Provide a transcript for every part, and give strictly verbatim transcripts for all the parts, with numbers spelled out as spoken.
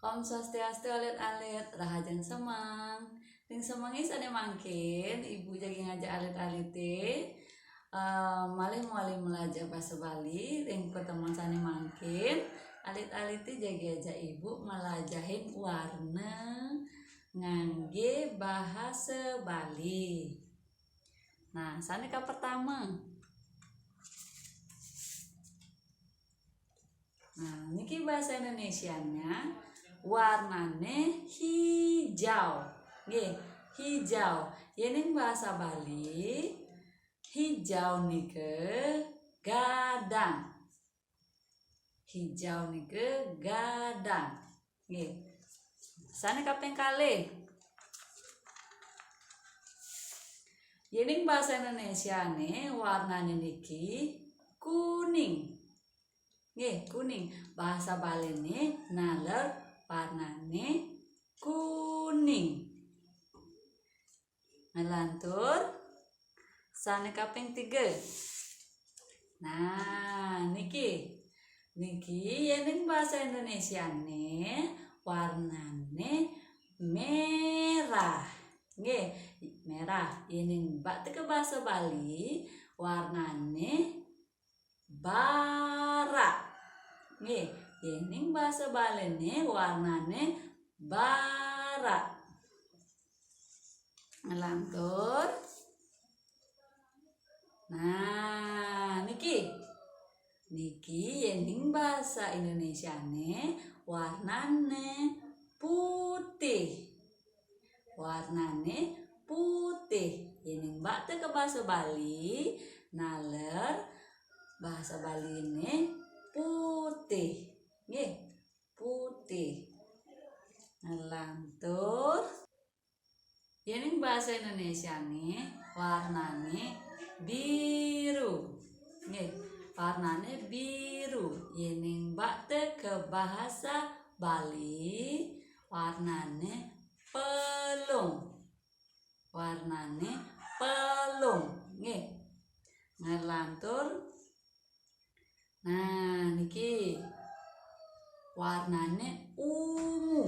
Om Swastiastu, alit-alit, rahajeng semeng. Ring semengé sané mangkin, Ibu jagi ngajak alit-alité, eh, malih mawali malajah basa Bali. Ring pertemuan sané mangkin, alit-alité jagi ajak Ibu malajahin warna nganggé bahasa Bali. Nah, sané kapertama. Nah, niki bahasa Indonesianya warnané hijau. Nggih, hijau. Yéning bahasa Bali, hijau nika gadang. Hijau nika gadang. Nggih. Sané kaping kalih. Yéning bahasa Indonesiané warnané niki kuning. Nggih, kuning. Bahasa Baliné naler warnané kuning. Nglantur sané kaping tiga. Nah, niki. Niki yéning bahasa Indonesiané warnané merah. Nggih, merah. Yéning bakta ka bahasa Bali, warnané bara. Nggih, yéning bahasa Baliné warnané bara. Nglantur. Nah, niki. Niki yéning bahasa Indonesiané warnané putih. Warnané putih. Yéning bakta ka bahasa Bali, naler bahasa Baliné putih. Nggih, putih. Nglantur. Yéning bahasa Indonesiané warnané biru. Nggih, warnané biru. Yéning bakta ka bahasa Bali, warnané pelung. Warnané pelung. Nggih. Nglantur. Nah, niki warnané ungu.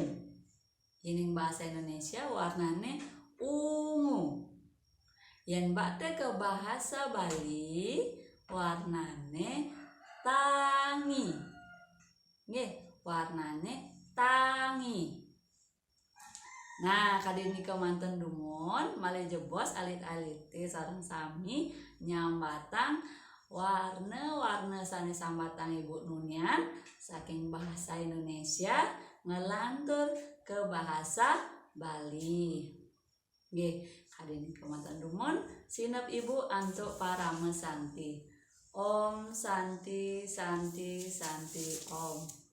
Yéning bahasa Indonesia warnané ungu. Yén bakta ka bahasa Bali, warnané tangi. Nggih, warnané tangi. Nah, kadi nika manten dumun, malih jebos alit-alité sareng sami nyambatang warna-warna sané sambatang Ibu nunian saking bahasa Indonesia nglantur ka bahasa Bali. Nggih, kadi nika manten dumun, sineb Ibu antuk parama santi. Om Santi, Santi, Santi, Om.